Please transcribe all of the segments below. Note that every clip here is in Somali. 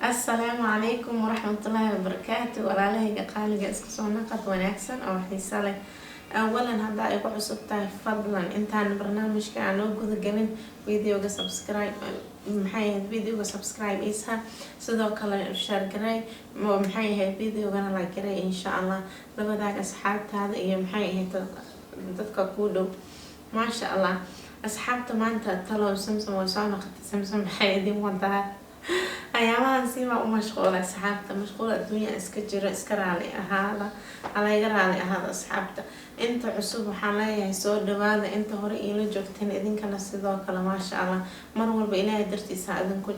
Asalaamu calaykum waraxmatullaahi wabarakaatu. Walaalahayga qaaliga, isku soo naqad wanaagsan oo xiiso leh. Awalan, haddaa ay ku cusub tahay, fadlan intaan barnaamijka aan noo gudagelin videoga subscribe, maxay ahayd, videoga subscribe isa, sidoo kale share garay, maxay ahayd, videogana like garay, insha Allah la wadaag asxaabtaada iyo, maxay ahayd, dadka kuu dhow. Maasha Allah, asxaabta, maanta talow Samsam way soo noqotay. Samsam maxay idin wadaa? Ayaamahan siibaa u mashquula, asxaabta, mashquul adduunya iska jiro. Iska raali ahaada, halayga raali ahaada. Asxaabta inta cusub waxaan leeyahay soo dhawaada. Inta hore iila joogteen idinkana sidoo kale, maasha Allah. Mar walba Ilaahay dartiisa idinku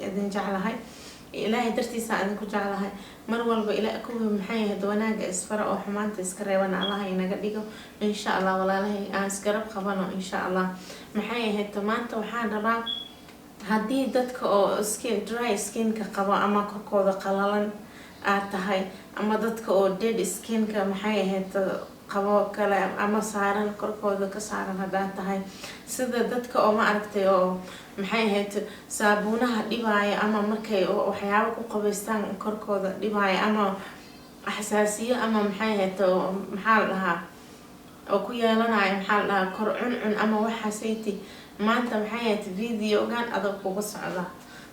idin jeclahay, Ilaahay dartiisa idinku jeclahay mar walba. Ila kuwii, maxay ahayd, wanaaga isfara oo xumaanta iska reebana Allaha inaga dhigo, insha Allah. Walaalahay, aan isgarab qabano, insha Allah. Maxay ahayd, maanta waxaan rabaa haddii dadka oo skin dry skinka qabo ama korkooda qalalan aad tahay, ama dadka oo dead skinka, maxay ahayd, qabo kale ama saaran korkooda ka saaran haddaad tahay, sida dadka oo, ma aragtay, oo, maxay ahayd, saabuunaha dhibaayo ama markay waxyaabo ku qabaystaan korkooda dhibaayo ama xasaasiyo ama, maxay ahayd, maxaa la dhahaa, oo ku yeelanayo, maxaa la dhahaa, kor cuncun ama waxaasayti, maanta, maxay ahayd, videogan adag kuga socda.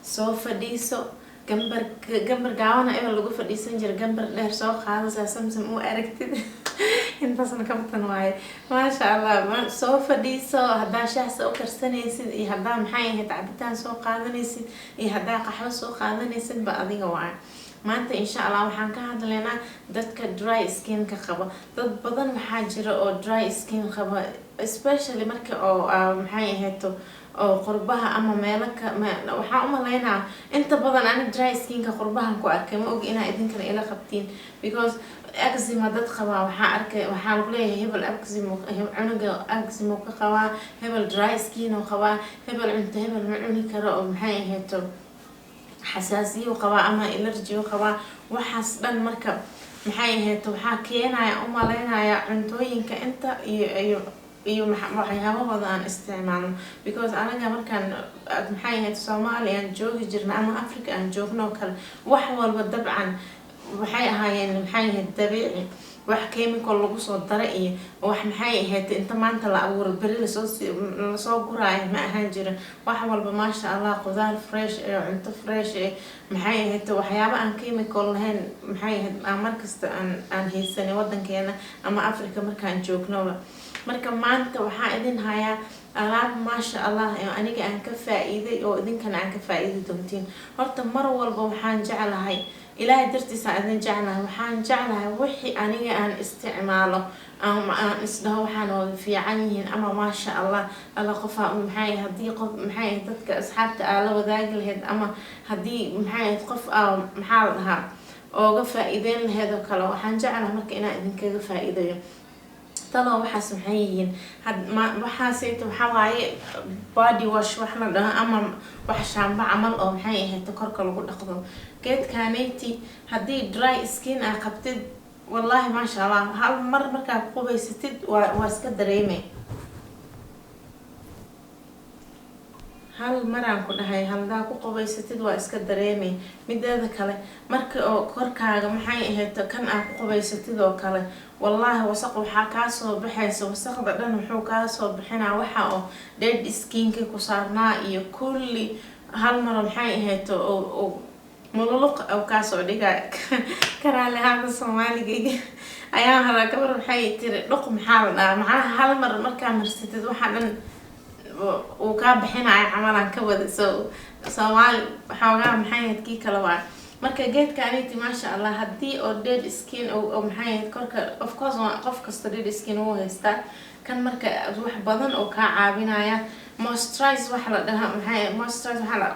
Soo fadhiiso. Gambar, gambar gaabana ebel lagu fadhiisan jira, gambar dheer soo qaadaysaa. Samsam u aragtid intaasna kabtan waaye. Maasha Allah, soo fadhiiso. Haddaa shaah soo karsanaysid iyo haddaa, maxay ahayd, cabitaan soo qaadanaysid iyo haddaa qaxwo soo qaadanaysid ba, adiga waaye. Maanta, insha Allah, waxaan ka hadlaynaa dadka dry skinka qaba. Dad badan waxaa jira oo dry skin qaba, especially marka oo, maxay ahayd, oo qurbaha ama meelo ka waxaan umaleynaa inta badan ani dry skinka qurbahan ku arkay. Ma ogi inaa idinkana ila qabtiin, because eczema dad qabaa waxaa arkay, waxaa lagu leeyahay hebel eczema, cunuga eczema ka qabaa, hebel dry skin oo qabaa, hebel cunto hebel ma cuni karo oo, maxay ahayto, xasaasiyo qabaa ama allergy qabaa. Waxaas dhan marka, maxay ahayd, waxaa keenaya umaleynaya cuntooyinka inta iyo waxyaabahooda aan isticmaalno, because anaga markaan, maxay ahayd, Soomaaliya aan joogi jirna ama Africa aan joogno oo kale, wax walba dabcan waxay ahaayeen, maxay ahayd, dabiici. Wax chemical lagu soo daray iyo wax, maxay ahayd, inta maanta la abuuro beri lasoo guraayo ma ahaan jirin. Wax walba, maasha Allah, qudaar fresh ee cunto fresh ee, maxay ahayd, waxyaabo aan chemical lahayn, maxay ahayd, aan markasta aan haysanay wadankeena ama Africa markaan joognoba. Marka maanta waxaa idin hayaa alaab, maasha Allah, oo aniga aan ka faa-iiday oo idinkana aan ka faa-iidi doontiin. Horta mar walba waxaan jeclahay, Ilaahay dartiisa idin jeclahay, waxaan jeclahay wixii aniga aan isticmaalo ama aan isdhaho waxaan wada fiican yihiin ama maasha Allah, alla qofa, maxay, haddii qof, maxay, dadka asxaabta aa la wadaagi lahayd ama haddii, maxay, qof aa, maxaa la dhahaa, ooga faa-iideyn lahayd oo kale, waxaan jeclahay marka inaan idinkaga faa-iidayo. Talo waxaas maxay yihiin? Waxaasayta waxaa waaye body wash wax la dhaho ama wax shaamba camal oo, maxay ahayd, korka lagu dhaqdo. Geedkanati haddii dry skin aa qabtid, wallaahi, maasha Allah, hal mar markaa ku qubaysatid waa iska dareemay. Hal maraan ku dhahay, haldaa ku qubaysatid waa iska dareemay. Mideeda kale, marka oo korkaaga, maxay ahayd, kan aa ku qubaysatid oo kale, wallaahi wasaq waxaa kaasoo baxaysa, wasaqda dhan wuxuu kaasoo bixinaa, waxa oo dead skinka ku saarnaa iyo kulli hal maro, maxay ahayd, oo mululuq oo kaasoo dhiga. Karaali ahaada, Soomaaligayga ayaa hadaa. Gabar waxay tiri dhuq, maxaa la dhahaa? Macnaha hal mar markaa marsatid waxa dhan uu kaa bixinayo camalaan ka wada. So Soomaali xoogaa, maxay ahayd, kii kale waa. Marka geedka aniti, maasha Allah, haddii oo dead skin oo, maxay ahayd, korka, of course qof kasta dead skin wuu haystaa. Kan marka wax badan oo kaa caawinaya, moisturize waxa la dhaha, maxay, moisturize waxaa la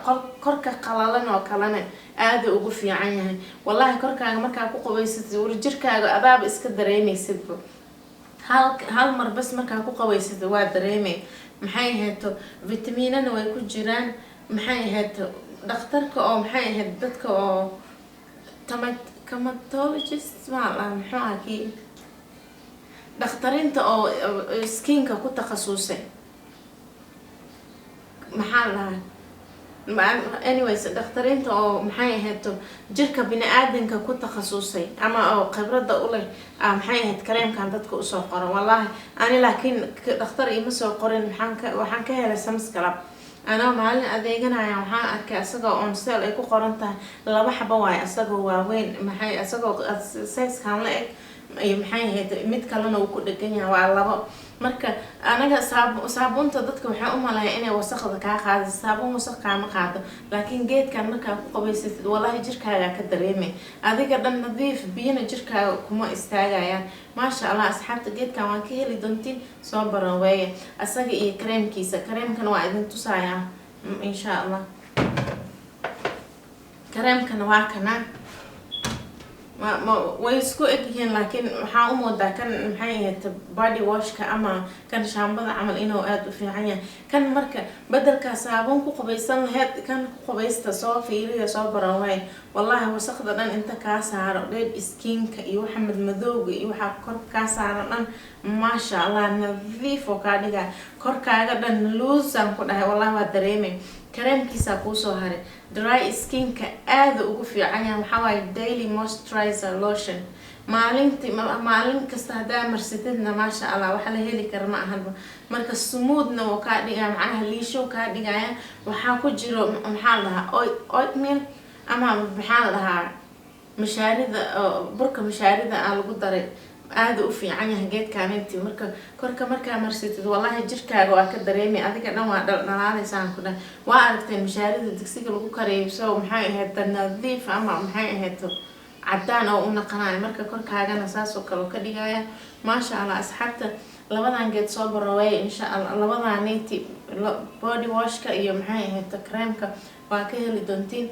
korka qalalan oo kalena aada ugu fiican yahay. Wallahi korkaaga markaa ku qabaysatid, war jirkaaga adaaba iska dareemeysidba. Hal mar bas markaa ku qabaysatid waa dareemay. Maxay ahayto, vitamiinana way ku jiraan. Maxay ahayto, dhakhtarka oo, maxay ahayd, dadka oo dermatologist maa la muxuu aha, kii dhakhtarinta oo skinka ku takhasusay, maxaa la dhahaa? Anyways, dhakhtariinta oo, maxay ahayd, jirka bini-aadanka ku takhasusay ama oo khibrada u leh, maxay ahayd, kareemkan dadka usoo qoro. Wallaahi ani laakiin dhakhtar ima soo qorin. Waxaan ka helay Sam's Club. Anoo maalin adeeganaya waxaan arkay isagoo on sale ay ku qoran tahay. Laba xabo waaye, isagoo waaweyn, maxay, isagoo sizekan la eg iyo, maxay ahayd, mid kalena uu ku dhegan yahay, waa labo. Marka anaga saabuunta dadka waxay u maleeya inay wasaqda kaa qaado. Saabuun wasaq kaama qaado, laakiin geedkan markaa ku qabaysatid, wallahi jirkaaga ka dareemay adiga dhan nadiif, biyana jirkaaga kuma istaagayaan. Maasha Allah, asxaabta, geedkan waan ka heli doontiin, soo baran weeye asaga iyo kareemkiisa. Kareemkana waa idin tusayaa insha Allah. Kareemkana waa kana. Ma way isku egyihiin, laakiin waxaa u moodaa kan, maxay ahayd, body washka ama kan shaambada camal inuu aada u fiican yahay kan. Marka bedelkaa saabuun ku qabaysan laheyd, kan ku qabaysta. Soo fiiriya, soo baran waay. Wallahi wasaqda dhan inta kaa saaro, dead skinka iyo waxa madmadowga iyo waxa korka kaa saaro dhan, maasha Allah, nadiif oo kaa dhigaa korkaaga dhan, luusaan ku dhahay. Wallahi waa dareemay. Kareemkiisaa kuusoo haray. Dry skinka aada ugu fiican yahay. Waxaa waaye daily moisturizer lotion. Maalinti maalin kasta haddaa marsatidna, maasha Allah, waxa la heli kara ma ahanba. Marka smoothna wuu kaa dhigaya, macnaha liishow kaa dhigaya. Waxaa ku jiro, maxaa la dhahaa, oatmeal ama, maxaa la dhahaa, mashaarida, burka mashaarida aa lagu daray. Aada u fiican yahay geedkaninti. Marka korka markaa marsatid, wallahi jirkaaga waa ka dareemay, adiga dhan waa dhaldhalaaleysaan ku dhan. Waa aragteen mashaarida digsiga lagu kariyo, so maxay ahayd, nadiif ama, maxay ahayd, cadaan oo u naqanayo. Marka korkaagana saas oo kale ka dhigaya. Maasha Allah, asxaabta, labadan geed soo baroweey insha Allah. Labadaniti, body washka iyo, maxay ahayd, creamka, waa ka heli doontiin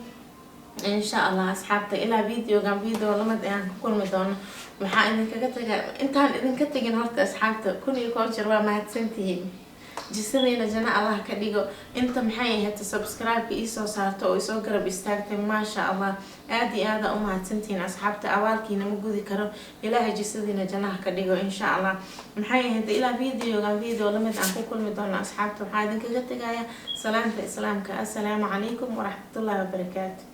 insha Allah. Asxaabta, ilaa videogan video lamid ayaan ku kulmi doono, waxaa idinkaga taga, intaan idinka tegin horta, asxaabta, 1001 jeer waa mahadsantihiin. Jisadiina jana Allah ka dhigo. Inta, maxay ahayd, subscribe-ka iisoo saarto oo isoo garab istaagtay, maasha Allah, aada iyo aada u mahadsantihiin asxaabta. Abaalkiina ma gudi karo. Ilaahay jisadiina janaha ka dhigo insha Allah. Maxay ahayd, ilaa videogan video lamid aan ku kulmi doono, asxaabta, waxaa idinkaga tegaya salaamta islaamka. Assalaamu calaykum waraxmatullahi wabarakaatu.